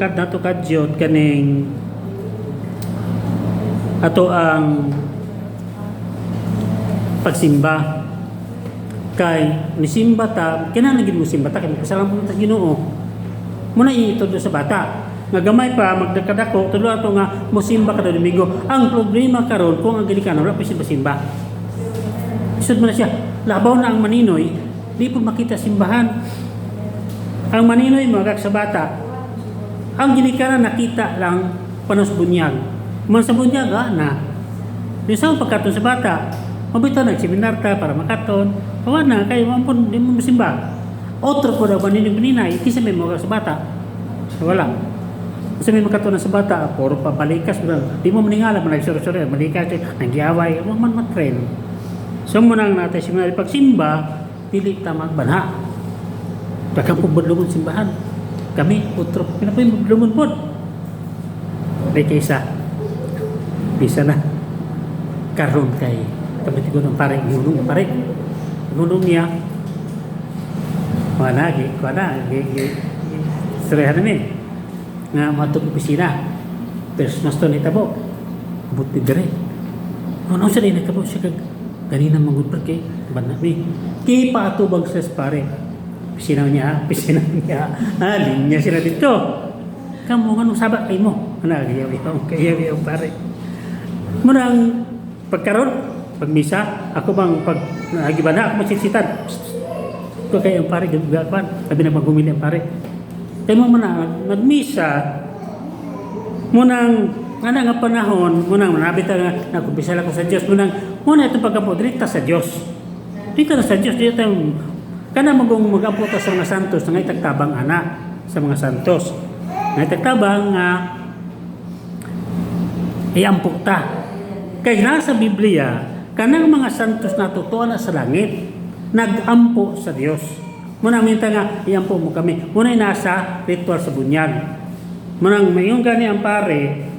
pagkat nato kadyot kaning ato ang pagsimba. Kay nisimba ta, kinahanglan gid mo simba ta kay magpasalamat ta sa Ginoo. Muna itudlo sa bata. Nga gamay pa magdakadako, tudlo ato nga mosimba kada Domingo. Ang problema karon kung ang ginikanan wala pa simba-simba. Isod mo na siya. Labaw na ang maninoy, di po makita simbahan. Ang maninoy magak sa bata. Ang ginikanan nakita lang panos bunyag. Man sa bunyag, na. Di sa pagkaton sa bata, mabito nagseminar ta para makaton. Kawan na, kay mampun, di mo masimba. Otro po daw maninoy maninay, kisa may mga sa bata. So, wala. Kasi may makaton na sa bata, puro pa balikas. Di mo maningala, managsuro-suro, balikas, nagyaway, wa man matrain. So muna ang natin seminar pagsimba, dili ta magbanha. Daghang po budlungon simbahan. Kami, utro, pinapoy budlungon po. May kaysa. Bisa na. Karon kay kami tigo ng pare, gunong pare. Gunong niya. Wala, gi, wala, gi, gi, istoryahan namin. Nga matug opisina. Pero to nitabo. Buti dire. Ano sa rin nagtabo siya kag ganina mangud pa kay bana mi. Kay paatubang sa pare. Opisina niya, opisina niya. Ah, linya sila dito. Kamo nga nung saba kay mo. Ana gayaw yaw kayaw yaw pare. Murang pagkaron pagmisa ako bang pag nagiba na ako masisitan. Ko kay ang pare gagapan, sabi na magumili ang pare. Kay mo man na nagmisa munang ana nga panahon munang manabit nga nagkumpisal ako sa Dios munang muna itong pagkampo direkta sa Dios. Dito na sa Dios dito tayo kana magong magampo ta sa mga santos nga itagtabang ana sa mga santos. Nga itagtabang nga iampo ta. Kay nasa Biblia, kanang mga santos na totoo na sa langit, nagampo sa Dios. Muna minta nga iampo mo kami. Muna nasa ritual sa bunyag. Munang mayon gani ang pare,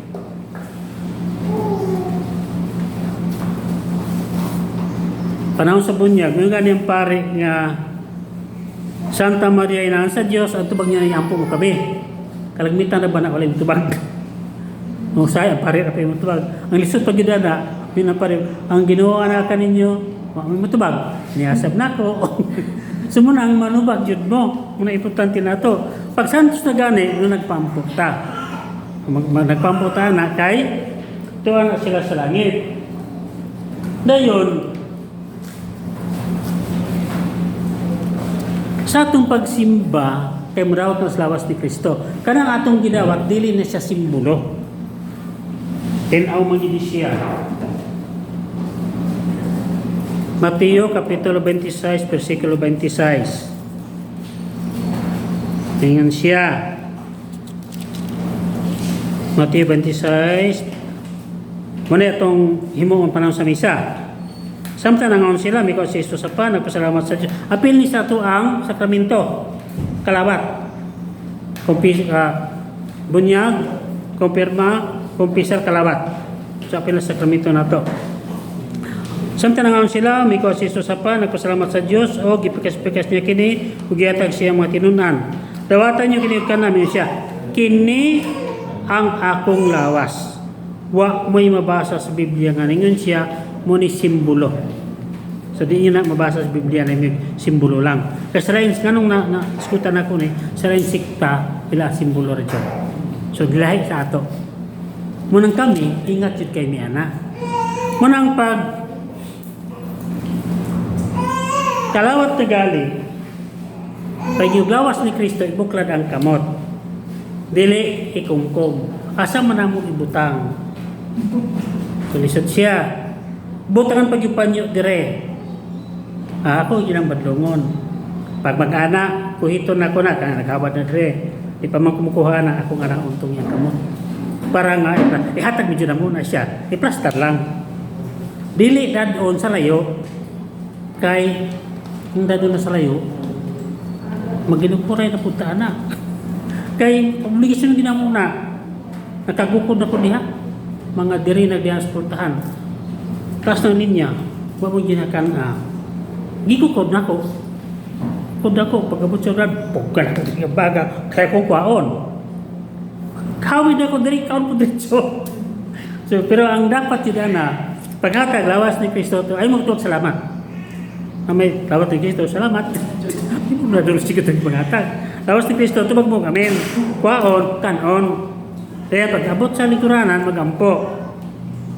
panahon sa bunyag, mayon gani ang pare nga Santa Maria inahan sa Dios, ang tubag niya iampo mo kami. Kalagmitan na ba na wala yung tubag? Nung say, ang pare na pa yung tubag. Ang lisod pag yun na, yun ang pare, ang Ginoo anak ninyo, wa may matubag. Niasab na ko. So muna ang manubag yun mo. Muna importante na to. Pag santos na gani, nung nagpampo ta. Nagpampo ta na kay tuwa na sila sa langit. Dayon, sa atong pagsimba, kay murawat na sa lawas ni Kristo. Kanang atong gidawat, dili na siya simbolo. Tinaw man gid siya. Mateo Kapitulo 26, versikulo 26. Tingnan siya. Mateo 26. Muna itong himuong panahon sa misa. Samtang nangaon sila, mikaw si Jesus pa, nagpasalamat sa Diyos. Apil ni sa ato ang sakramento, kalawat. Bunyag, kumpirma, kumpisal, kalawat. So, apil na sakramento na to. Samtang nangaon sila, mikaw si Jesus pa, nagpasalamat sa Diyos, o gipikas-pikas niya kini, ug gihatag siya mga tinunan. Dawatan niyo kini namin siya. Kini ang akong lawas. Wa mo'y mabasa sa Biblia nga ningon siya mo ni simbolo. So di niyo na mabasa sa Biblia na may simbolo lang. Kasi sa lain nganong na, na iskutan ako ni sa lain sikta ila simbolo ra jud. So gilahi sa ato. Munang kami ingat jud kay mi ana. Munang pag kalawat tagali pag yung lawas ni Kristo ibuklad ang kamot. Dili ikumkom. Asa man namo ibutang? Tulisod siya. Butangan pag yung panyo dire. Ah, ako yun ang badlongon. Pag mag-ana, kuhiton na ko na, kaya naghawad na dire. Di pa man kumukuha na akong arang untong yung kamot. Para nga, ihatag medyo na muna siya. I-plaster lang. Dili dadon sa layo, kay kung dadon na sa layo, maginukuray na punta na. Kay obligasyon ginamo na. Nakagukod na ko diha. Mga diri na diha sa puntahan. Taas ng linya, wa mo ginakan ah. Gikukod na ko. Kod ako, pagabot sa brad, pugka na ko baga, kaya ko kwaon. Hawid ako diri, kaon ko diretso. So, pero ang dapat yun na, paghatag lawas ni Kristo, to, ay magtuwag salamat. Na may lawas ni Kristo, salamat. Hindi mo na doon sige itong paghatag. Lawas ni Kristo, tubag mo amen. Kuhaon, kanon. Kaya pag abot sa lingkuranan, magampo.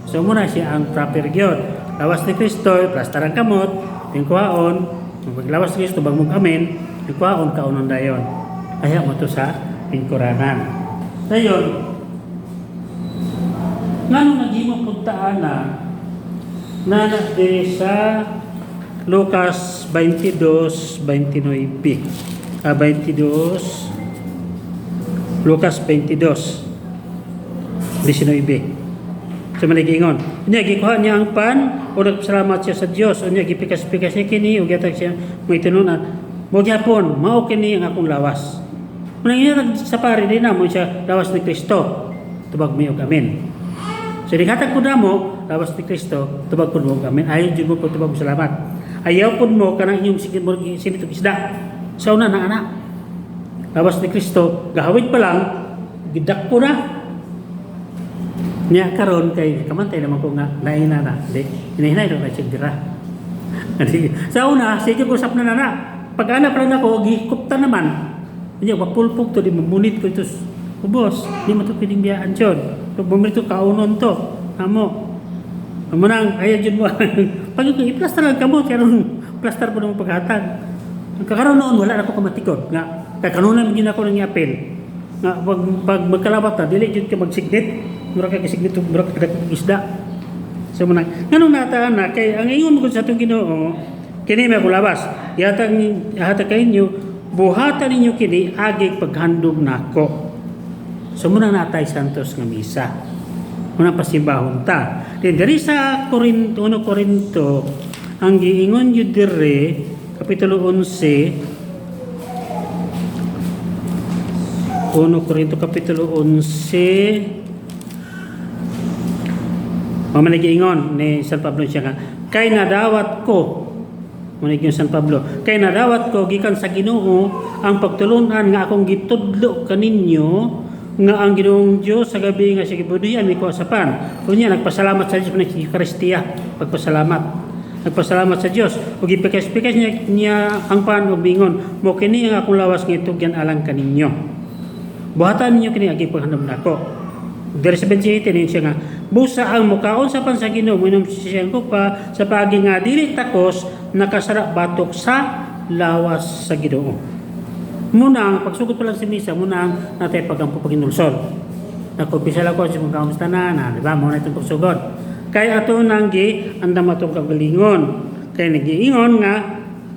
So muna siya ang proper gyud. Lawas ni Kristo, plastar ang kamot, yung kuhaon, paglawas ni Kristo, tubag mo amen, yung kuhaon, kaunon dayon. Kaya mo to sa lingkuranan. Dayon, ngano naghimo puntaan na na diri sa Lucas 22:29. Ah, 22, Lucas 22:19. So maligingon. Unya gikuha niya ang pan o nagpasalamat siya sa Dios. Unya gipikas-pikas niya kini ug gihatag siya may tinunan. Mo gyapon, mao kini ang akong lawas. Munang iya sa pare di na mo siya lawas ni Kristo. Tubag mi og amen. So dihatag ko namo lawas ni Kristo, tubag pud mo og amen. Ayaw jud mo pagtubag og salamat. Ayaw pud mo kanang inyong sige mo sinitog isda. Sa una na anak. Lawas ni Kristo, gahawid pa lang, gidakpo na. Nya karon kay kamantay naman ko nga lain na na. Di, hinahinay na siya dira. Sa una, sige ko usap na na. Pag anak lang ako, gikupta naman. Nya mapulpog to, di mamunit ko ito. Ubos, di mo to pwedeng biyaan yun. So, bumili to, kaunon to. Amo. Amo nang, ayaw dyan mo. Pag ito, i-plaster lang kamo, kaya plaster po ng paghatag. Ang kakaroon noon, wala na ako kamatikod. Nga, kay kanunan gina ako nang iapil. Nga, pag magkalawat na, dili jud ka magsignit. Mura ka kasignit, mura ka kadakong isda. So mo nang, nganong nataan na, kay ang ingon mo sa atong Ginoo, kini may kulabas. Ihatag, ihatag kay inyo, buhatan ninyo kini, agi paghandom nako. So muna natay Santos nga misa. Muna pasimbahon ta. Then diri sa Corinto, 1 Corinto, ang giingon yun dire, Kapitulo 11, 1 Corinto Kapitulo 11, Mamay giingon ni San Pablo siya nga, kay nadawat ko, Munig yung San Pablo, kay nadawat ko gikan sa Ginoo ang pagtulunan nga akong gitudlo kaninyo nga ang Ginoong Dios sa gabi nga siya gibudian mikuha sa pan. Unya nagpasalamat sa Dios ng Eucharistia, pagpasalamat. Nagpasalamat sa Dios ug gipikas-pikas niya ang pan ug mingon, mo kini ang akong lawas nga itugyan alang kaninyo. Buhatan ninyo kini agi paghandom nako. Diri sa 28 niya siya nga busa ang mukaon sa pan sa Ginoo, minom siya kupa sa paagi nga dili takos, nakasara batok sa lawas sa Ginoo. Muna ang pagsugod pa lang sa misa, muna ang natay pagampo paginulsol. Nagkumpisa lang ko sa mga kamusta na, na, di ba? Muna itong pagsugod. Kay ato nang gi andam atong kagalingon. Kay nagiingon nga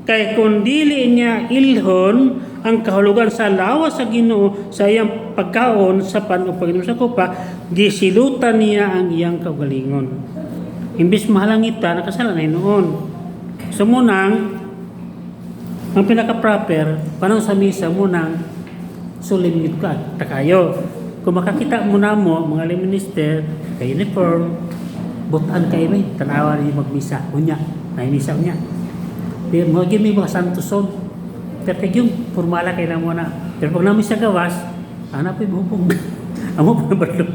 kay kung dili niya ilhon ang kahulugan sa lawas sa Ginoo sa iyang pagkaon sa pan o pag-inom sa kupa, gisilutan niya ang iyang kaugalingon. Imbis mahalangita, nakasala na noon. So munang, ang pinaka-proper, panong sa misa munang solemn ka, takayo. Kung makakita mo na mo, mga lay minister, kay uniform, butan kayo may, tanawa niyo magmisa, unya, na misa unya. Di mo gyud may mga santoson. Pero kay yung formala kay namo na. Pero pag namin sa gawas, ana po'y buhubog. Amo pa na.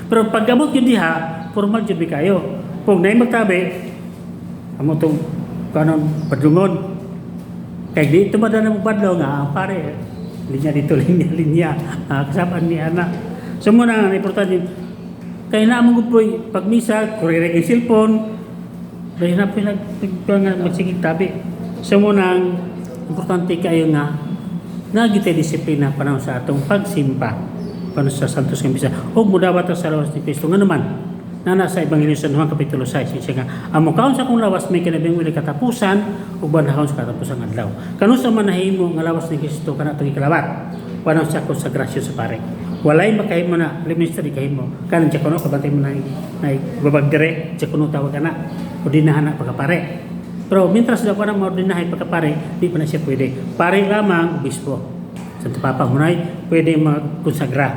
Pero pag abot yun diha, formal jud bi kayo. Kung naay magtabi, amo tong kanon padungon. Kay di ito madala mo badlaw nga ang pare. Linya dito, linya, linya. Ah, kasabaan ni ana. So muna ang importante kay na mo gud pag misa, kurire kay cellphone, dahil na pinag magsigig tabi. So muna ang importante kayo nga nagitay disiplina panahon sa atong pagsimba panahon sa Santos nga Misa ug mudawat sa lawas ni Kristo. Nga naman nana sa Ebanghelyo sa Juan Kapitulo 6 siya nga ang mukaon sa akong lawas may kinabing wala katapusan ug banahon sa katapusan adlaw. Kanus man nahimo nga lawas ni Kristo kana atong ikalawat panahon sa konsagrasyon sa pare, walay makahimo na ministry kahimo kanon diakono kabantay mo na na babag dire diakono tawag ana ordinahan na pagkapare. Pero mientras daw ka na maordinahan pagkapare, di pa na siya pwede. Pare lamang, obispo. Santo Papa munay pwede magkonsagra.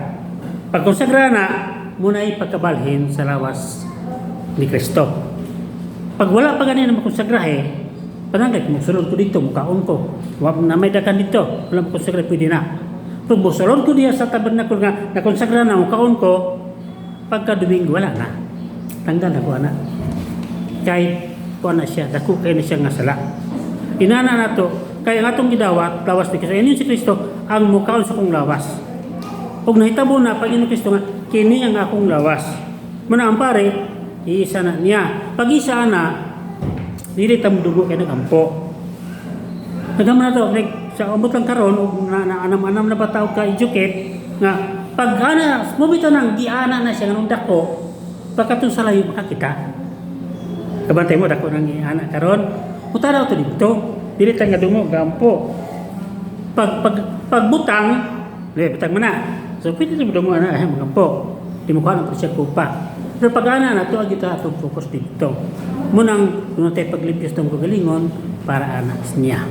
Pag konsagra na, munay pagkabalhin sa lawas ni Kristo. Pag wala pa ganyan na makonsagrahe, panangkay, kung magsulod ko dito, mukaon ko. Wa na may dakan dito, wala makonsagra, pwede na. Pero mosulod ko diya sa tabernacle nga nakonsagra na, kaon ko, pagka Domingo wala na. Tanggal na ko ana. Kahit kuan na siya, dako kay na siya nga sala. Inana na to, kaya ang atong gidawat, lawas ni Kristo. Ingon si Kristo, ang mukaon sa akong lawas. Ug nahitabo na pag ingon Kristo nga, kini ang akong lawas. Muna ang pare, iisa na niya. Pag isa na, dili ta dugo kay nagampo. Nagaman na to, like, sa umot lang karon og na anam-anam na bata og ka-educate nga pag ana mo bitaw nang giana na siya nganong dako, pagkatong sa layo makakita. Kabantay mo dako nang giana karon. Utaraw to dito. Dili ta nga dungo gampo. Pag pagbutang, di butang man na. So pwede mo dungo ana ay magampo. Di mo kuha ng siya kupa. Pero pag ana na to agi ta atong focus dito. Munang dunay tayo paglimpyos tong kagalingon para anak niya.